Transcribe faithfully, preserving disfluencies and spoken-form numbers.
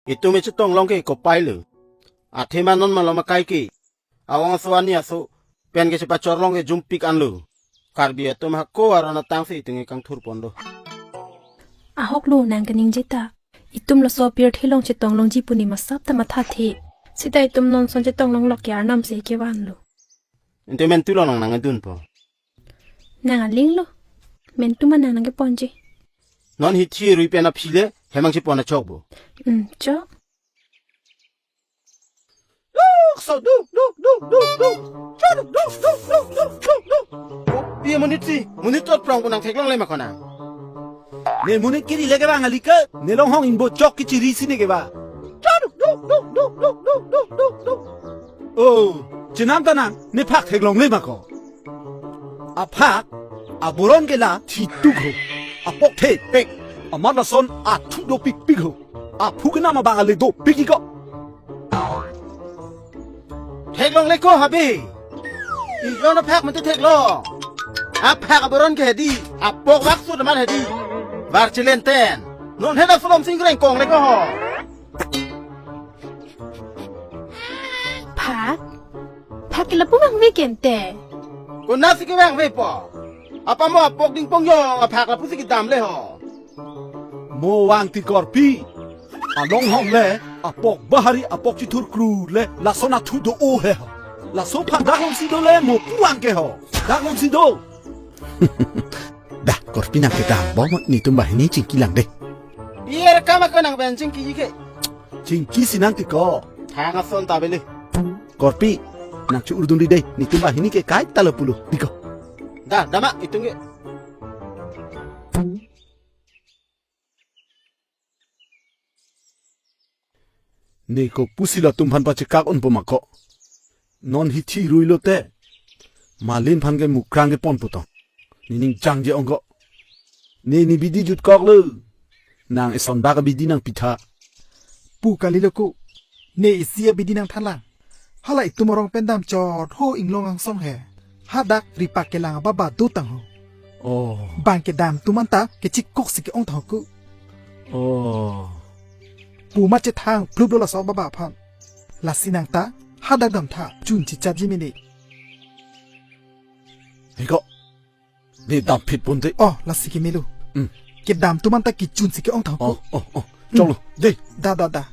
Itum echetong long ke kopai lo. Athema non malom akai ke. Awang aso ani aso. Pen ke chepachor long ke jumpik anlo. Karbi atum hako aron atang si itum ke kangthur pon do. Ahok lo nang kaningje ta. Itum laso apirthe along chetong longji pu ne masap ta mathathe. Sita itum non ason chetong longlok ke arnam si kevan lo. Ante mentu lo nang nangkedun po. Nang aling lo. Mentu ma nang nangkeponji. Non hithi rui pen aphi le hemang chepon achok bo. Hmm, chok. Duk, so, duk, duk, duk, duk, duk. Cha, duk, duk, duk, duk, duk, duk, duk. Kopi amonit si, monit tot prong ko nang theklongle ma ko nang. Ne monit kiri le kevang kali ke, ne longhong inbo chok kechiri si ne kevang. Cha, duk, duk, duk, duk, duk. Oh, chenam ta nang, ne phak theklongle ma ko. Aphak, aboron ke la thituk ho. Apok thepek. Amat lason athu dopikpik ho. Aphu kenam abang ale dopik iko. Theklongle ko habe. Ijon aphak mate theklong. Aphak aboron ke hedi. Apok bak su daman hedi. Bar chilenten. Non hena sulom sing reng kongle ko ho. Phak? Phak ke lapu vangve ke ante. Konat si kevangve po. Apa mo apok dingpong yong aphak lapu si kedam le ho. Mo vang ti korpi. Alonghong le apok bahari apok chithur kru le lason athu do-o he ho. Laso phak dak long si do le mo pu vang ke ho. Dak long si do. Dah, korpi nang kedam bom netum banghini chingki lang dei. Biar kama ko nang ben chingki ke. Chingki si nang ti ko. Thang ason ta bele. Korpi, nang chu urdun ri dei, netum banghini ke kaita lo pulo. Di ko. Dah, dama itum ke. Ne kopusi latum aphan pachekak un po ma ko. Non hithi rui lote. Malin aphan ke mukrang kepon putong. Nening jangje ong ko. Ne ne bidi jutkok lo. Nang eson bak abidi nangpitha. Pu kali lo ko. Ne isi abidi nangthanlang. Hala itum arong pen damchot ho inglong angsong he. Hadak ripak kelang ababa dotang ho. Oh. Bang kedam atum anta kechikok si ke-ong tang ho ko. Oh. Pu ma chethang plup lo laso ababa aphan. Lasi nang ta hadak damtha chun chichatji mene. Hei ko. Ne damphit pon te. Oh, lasi kemelo. Hmm. Kedam atum anta kechun si ke-ong tang ho ko. Oh, oh, oh. Choklo. Dei. Dah, dah, dah.